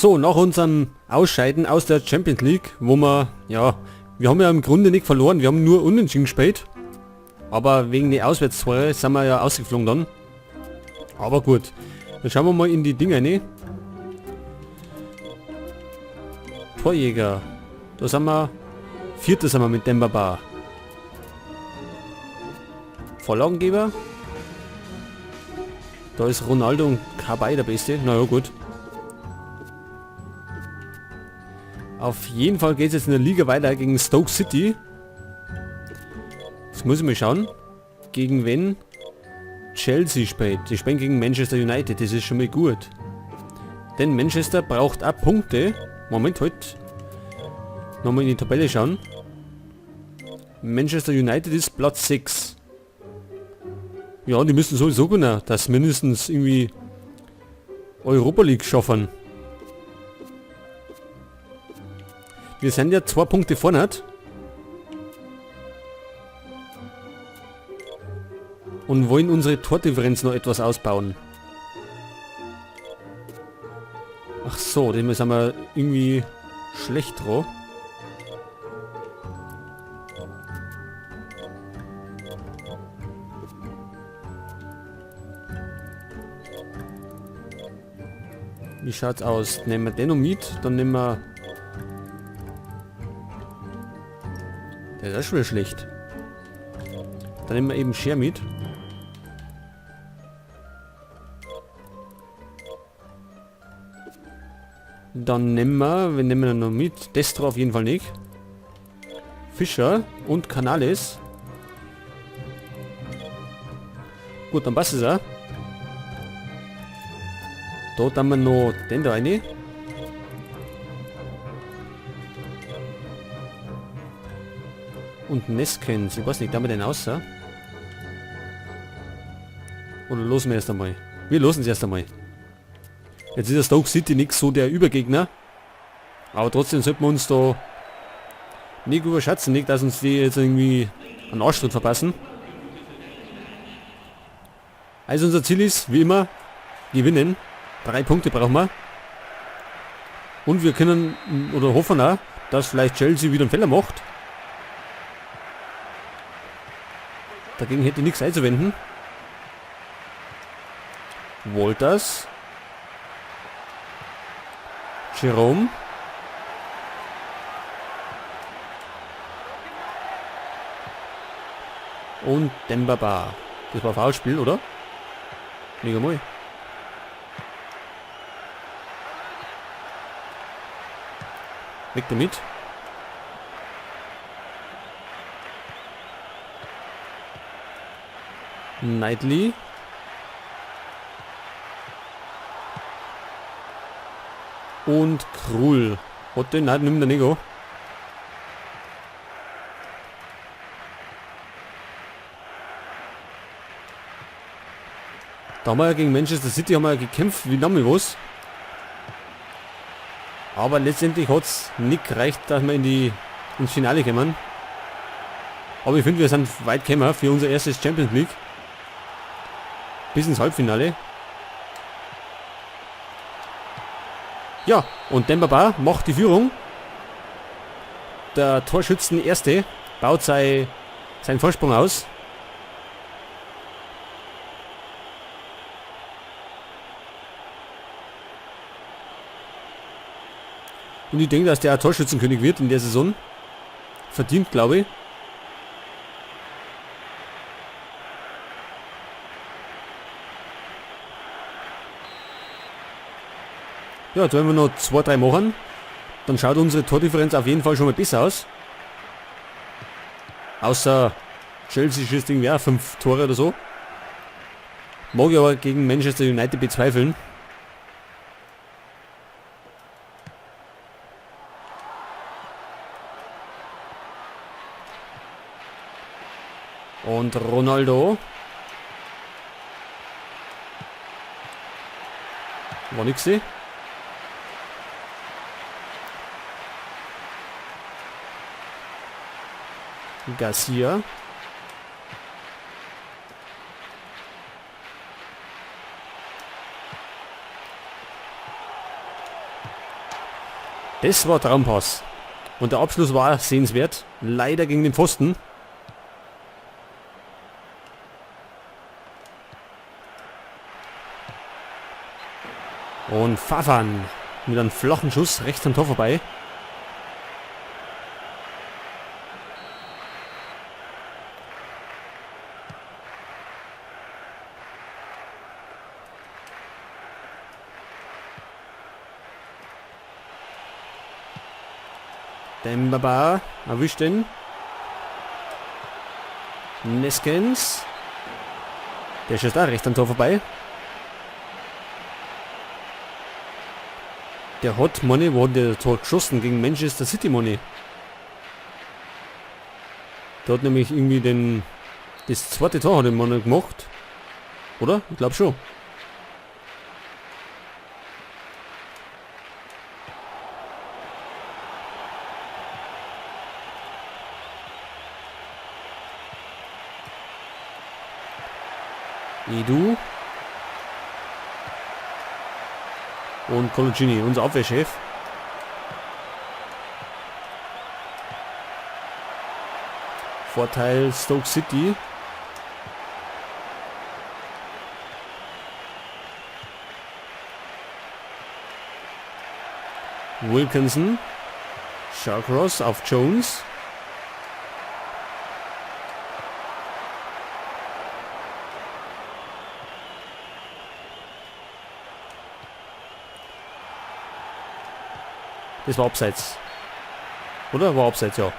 So, nach unserem Ausscheiden aus der Champions League, wo wir, ja, wir haben ja im Grunde nicht verloren, wir haben nur unentschieden gespielt. Aber wegen der Auswärtstore sind wir ja ausgeflogen dann. Aber gut, dann schauen wir mal in die Dinger rein. Torjäger. Da sind wir, Vierter sind wir mit Demba Ba. Vorlagengeber. Da ist Ronaldo und Cabaye der Beste. Naja, gut. Auf jeden Fall geht's jetzt in der Liga weiter gegen Stoke City. Jetzt muss ich mal schauen, gegen wen Chelsea spielt. Die spielen gegen Manchester United, das ist schon mal gut. Denn Manchester braucht auch Punkte. Moment, halt. Nochmal in die Tabelle schauen. Manchester United ist Platz 6. Ja, die müssen sowieso gewinnen, dass mindestens irgendwie Europa League schaffen. Wir sind ja 2 Punkte vorne. Und wollen unsere Tordifferenz noch etwas ausbauen. Ach so, dem sind wir irgendwie schlecht drauf. Wie schaut's aus? Nehmen wir den noch mit, dann nehmen wir... Der ist auch schon wieder schlecht. Dann nehmen wir eben Scher mit. Dann nehmen wir, wen nehmen wir noch mit? Destro auf jeden Fall nicht. Fischer und Canales. Gut, dann passt es auch. Da tun wir noch den da rein. Und Neskens, ich weiß nicht, da haben wir den außer. Oder losen wir erst einmal? Wir losen es erst einmal. Jetzt ist der Stoke City nicht so der Übergegner. Aber trotzdem sollten wir uns da nicht überschätzen, nicht, dass uns die jetzt irgendwie einen Arschtritt verpassen. Also unser Ziel ist, wie immer, gewinnen. 3 Punkte brauchen wir. Und wir können oder hoffen auch, dass vielleicht Chelsea wieder einen Fehler macht. Dagegen hätte ich nichts einzuwenden. Walters. Jerome. Und Demba Ba. Das war Foulspiel, oder? Mega moi. Weg damit. Knightley. Und Krul. Hat den? Nein, nimmt der nicht an. Da haben wir ja gegen Manchester City haben wir ja gekämpft, wie lange was. Aber letztendlich hat's nicht gereicht, dass wir ins Finale kommen. Aber ich finde, wir sind weit gekommen für unser erstes Champions League. Bis ins Halbfinale. Ja, und Demba Ba macht die Führung. Der Torschützen Erste baut seinen Vorsprung aus. Und ich denke, dass der auch Torschützenkönig wird in der Saison. Verdient, glaube ich. Ja, jetzt werden wir noch 2, 3 machen. Dann schaut unsere Tordifferenz auf jeden Fall schon mal besser aus. Außer Chelsea schießt irgendwie auch 5 Tore oder so. Mag ich aber gegen Manchester United bezweifeln. Und Ronaldo. War nix. Garcia. Das war Traumpass. Und der Abschluss war sehenswert. Leider gegen den Pfosten. Und Fafan mit einem flachen Schuss rechts am Tor vorbei. Demba Ba erwischt den. Neskens. Der schießt da rechts am Tor vorbei. Der hat Money, wo hat der Tor geschossen? Gegen Manchester City Money. Der hat nämlich irgendwie das zweite Tor hat der Money gemacht. Oder? Ich glaub schon. Edu. Und Coloccini, unser Abwehrchef. Vorteil Stoke City. Wilkinson. Shawcross auf Jones. Das war abseits. Oder? War abseits, ja.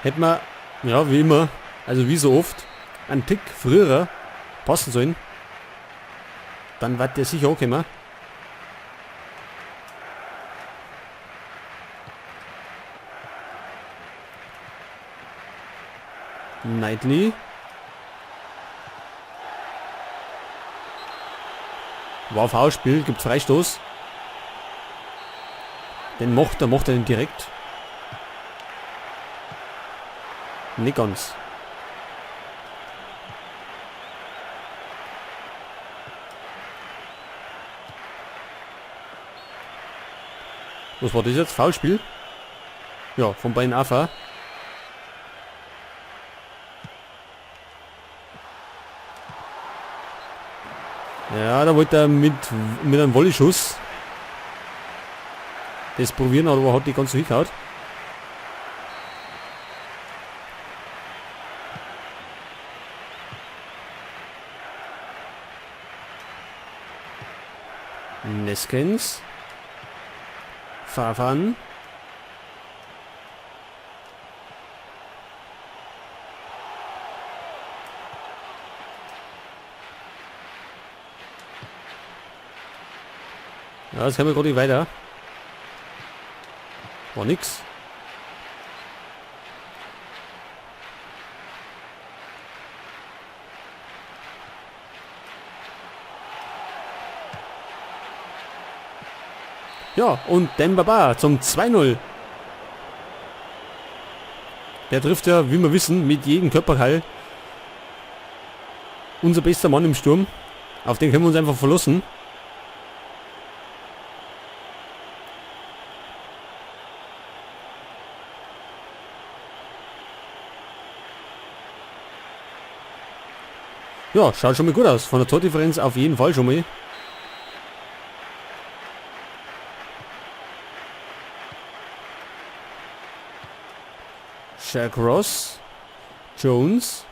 Hätten wir, ja, wie immer, also wie so oft, einen Tick früher passen sollen. Dann wird der sicher auch kommen. Knightley. War Foulspiel, gibt Freistoß. Den macht er den direkt. Nicht ganz. Was war das jetzt? Foulspiel? Ja, von beiden Afa. Ja, da wollte er mit einem Volley-Schuss das probieren, aber hat die ganz so hingehauen. Neskens. Farfan. Ja, das kann man gerade nicht weiter. War nix. Ja, und Demba Ba zum 2-0. Der trifft ja, wie wir wissen, mit jedem Körperteil. Unser bester Mann im Sturm. Auf den können wir uns einfach verlassen. Ja, schaut schon mal gut aus. Von der Tordifferenz auf jeden Fall schon mal. Shawcross. Jones.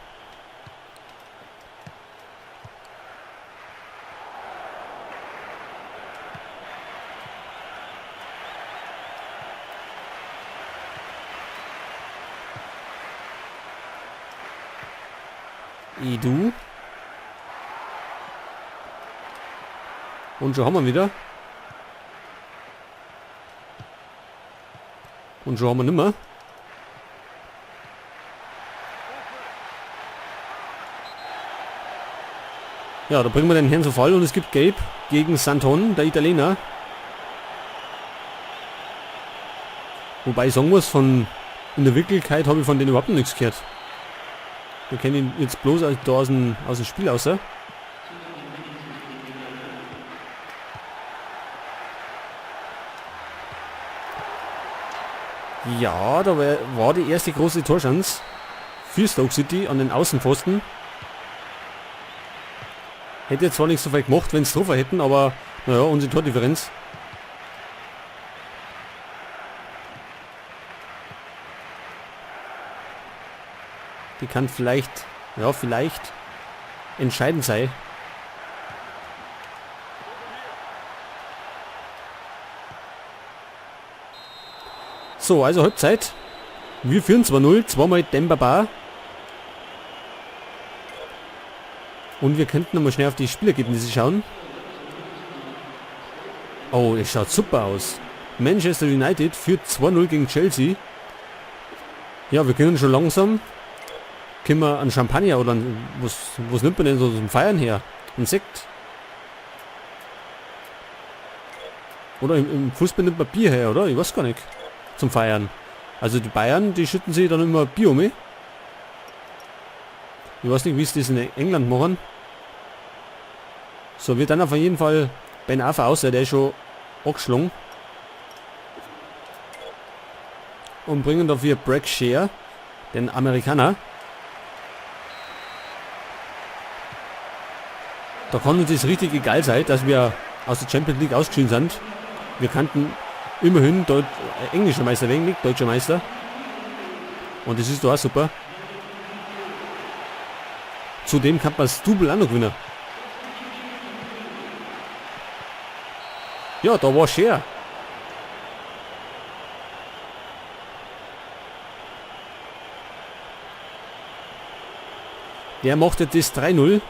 Edu. Und schon haben wir wieder. Und schon haben wir nimmer. Ja, da bringen wir den Herrn zu Fall und es gibt Gelb gegen Santon, der Italiener. Wobei ich sagen muss, in der Wirklichkeit habe ich von denen überhaupt noch nichts gehört. Wir kennen ihn jetzt bloß da aus dem Spiel außer. Ja, da war die erste große Torchance für Stoke City an den Außenpfosten. Hätte zwar nicht so viel gemacht, wenn es Treffer hätten, aber naja, unsere Tordifferenz. Die kann vielleicht, ja, vielleicht entscheidend sein. So, also Halbzeit. Wir führen 2-0, zweimal Demba Ba. Und wir könnten nochmal schnell auf die Spielergebnisse schauen. Oh, es schaut super aus. Manchester United führt 2-0 gegen Chelsea. Ja, wir können schon langsam. Können wir einen Champagner oder ein, was nimmt man denn so zum Feiern her? Ein Sekt? Oder im Fußball nimmt man Bier her, oder? Ich weiß gar nicht. Zum Feiern. Also die Bayern, die schütten sich dann immer Bier um. Ich weiß nicht, wie sie das in England machen. So, wir dann auf jeden Fall Ben Arfa aus, der ist schon angeschlagen. Und bringen dafür Brek Shea, den Amerikaner. Da kann uns das richtig egal sein, dass wir aus der Champions League ausgeschieden sind. Wir kannten immerhin englischer Meister werden, nicht deutscher Meister. Und das ist doch auch super. Zudem kann man das Double auch noch gewinnen. Ja, da war Shea. Der machte das 3-0.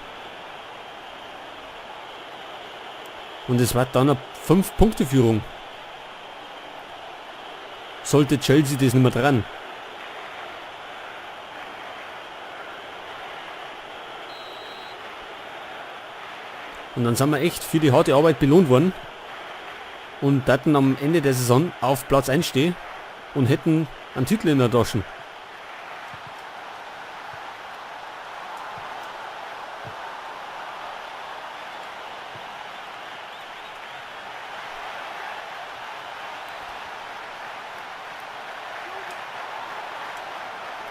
Und es war dann eine 5-Punkte-Führung. Sollte Chelsea das nicht mehr dran. Und dann sind wir echt für die harte Arbeit belohnt worden. Und hatten am Ende der Saison auf Platz 1 stehen und hätten einen Titel in der Tasche.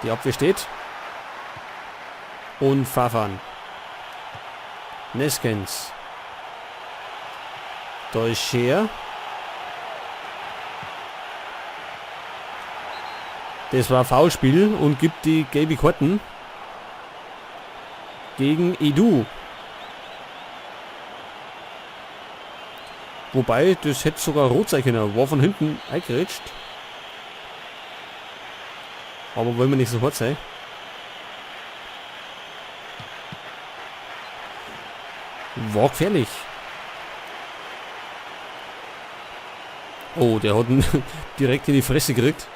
Die Abwehr steht. Und Farfan. Neskens. Da ist Scheer. Das war Foulspiel und gibt die gelbe Karten gegen Edu. Wobei, das hätte sogar rot sein können. War von hinten eingerätscht. Aber wollen wir nicht so hart sein. War gefährlich. Oh, der hat ihn direkt in die Fresse gekriegt.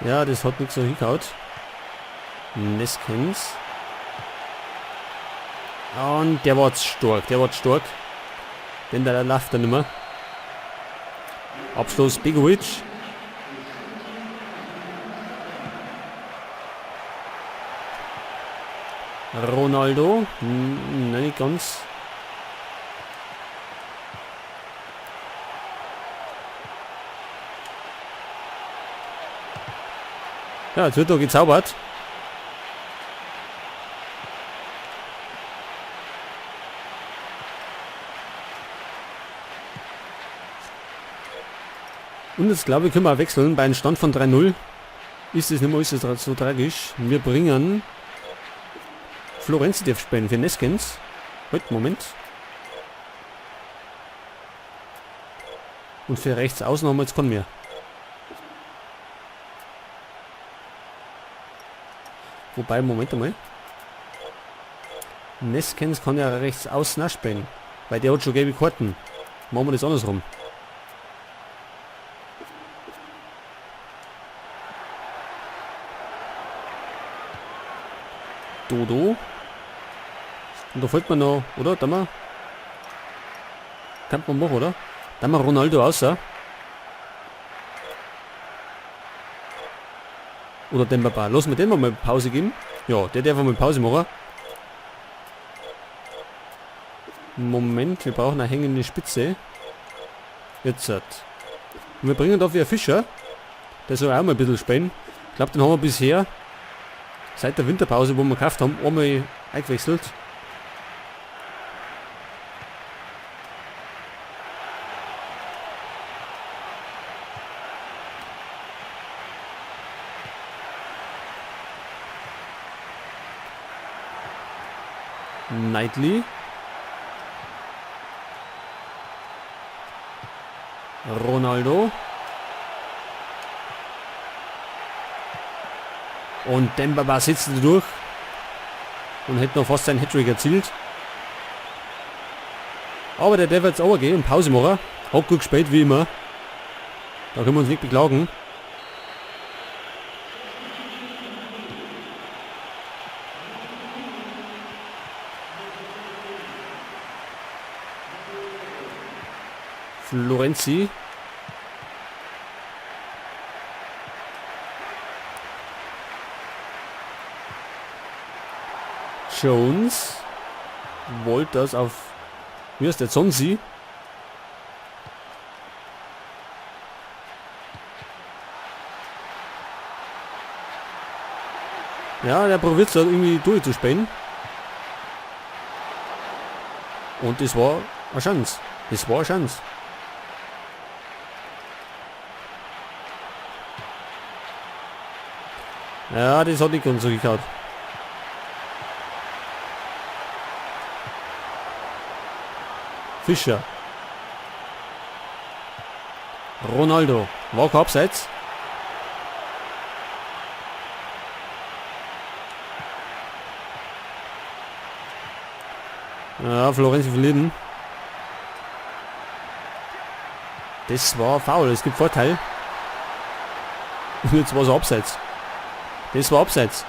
Ja, das hat nichts so hingehauen. Neskens. Und der war stark, der war stark. Denn der läuft dann nicht mehr. Abschluss Begovic. Ronaldo. Nein, nicht ganz. Ja, jetzt wird doch gezaubert. Und jetzt glaube ich, können wir wechseln. Bei einem Stand von 3-0 ist es nicht mehr alles so tragisch. Wir bringen Florenzi darf spielen für Neskens. Halt, Moment. Und für rechts außen haben wir jetzt keinen mehr. Wobei, Moment einmal. Neskens kann ja rechts außen auch spielen. Weil der hat schon gelbe Karten. Machen wir das andersrum. Dodo. Und da folgt man noch, oder? Da mal. Kann man machen, oder? Da mal Ronaldo außer. Oder Demba Ba. Lass mir den mal Pause geben. Ja, der darf mal Pause machen. Moment, wir brauchen eine hängende Spitze. Jetzt. Und wir bringen dafür einen Fischer. Der soll auch mal ein bisschen spielen. Ich glaube, den haben wir bisher seit der Winterpause, wo wir gekauft haben, einmal eingewechselt. Knightley. Ronaldo. Und Demba Ba sitzt durch und hätte noch fast seinen Hattrick erzielt. Aber der darf jetzt auch gehen und Pause machen. Hat gut gespielt, wie immer. Da können wir uns nicht beklagen. Florenzi. Jones. Wollte das auf... Wie heißt der? Zonsi? Ja, der probiert es halt irgendwie durchzuspielen. Und das war eine Chance. Das war eine Chance. Ja, das hat nicht ganz so gehauen. Fischer. Ronaldo. War kein Abseits. Ja, Florenzi verlieren. Das war faul. Es gibt Vorteil. Und jetzt war es Abseits. Das war Abseits.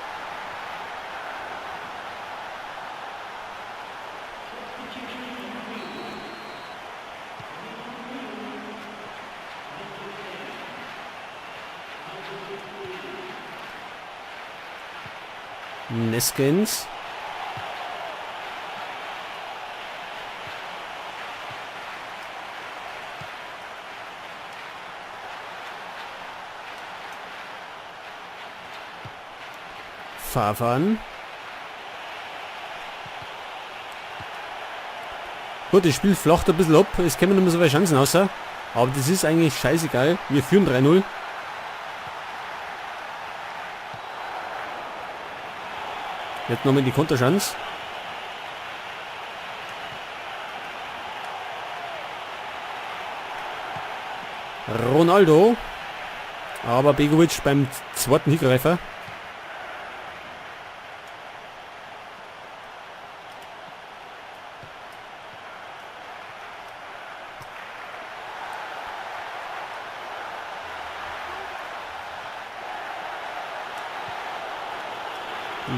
Neskens. Farfan. Gut, das Spiel flacht ein bisschen ab. Es kommen nicht mehr so viele Chancen raus. Aber das ist eigentlich scheißegal. Wir führen 3-0. Jetzt nochmal die Konterchance. Ronaldo. Aber Begovic beim zweiten Hingreifer.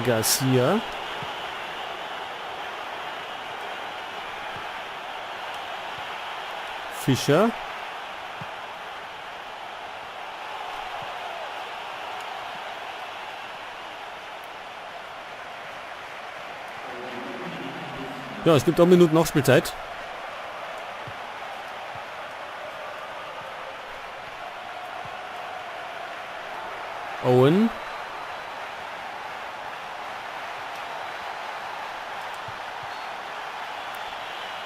Garcia. Fischer. Ja, es gibt auch Minuten Nachspielzeit. Owen.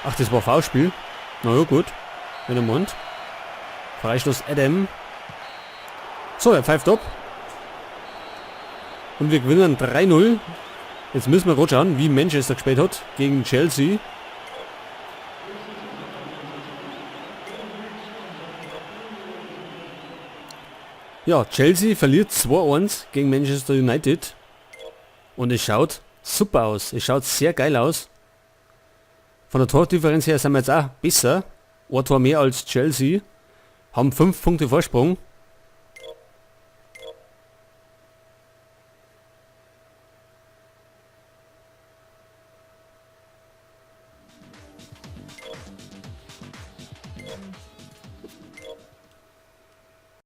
Ach, das war Foulspiel. Na ja, gut. Wenn er meint. Freistoß Adam. So, er pfeift ab. Und wir gewinnen 3-0. Jetzt müssen wir gerade schauen, wie Manchester gespielt hat gegen Chelsea. Ja, Chelsea verliert 2-1 gegen Manchester United. Und es schaut super aus. Es schaut sehr geil aus. Von der Tordifferenz her sind wir jetzt auch besser. Ein Tor mehr als Chelsea. Haben 5 Punkte Vorsprung.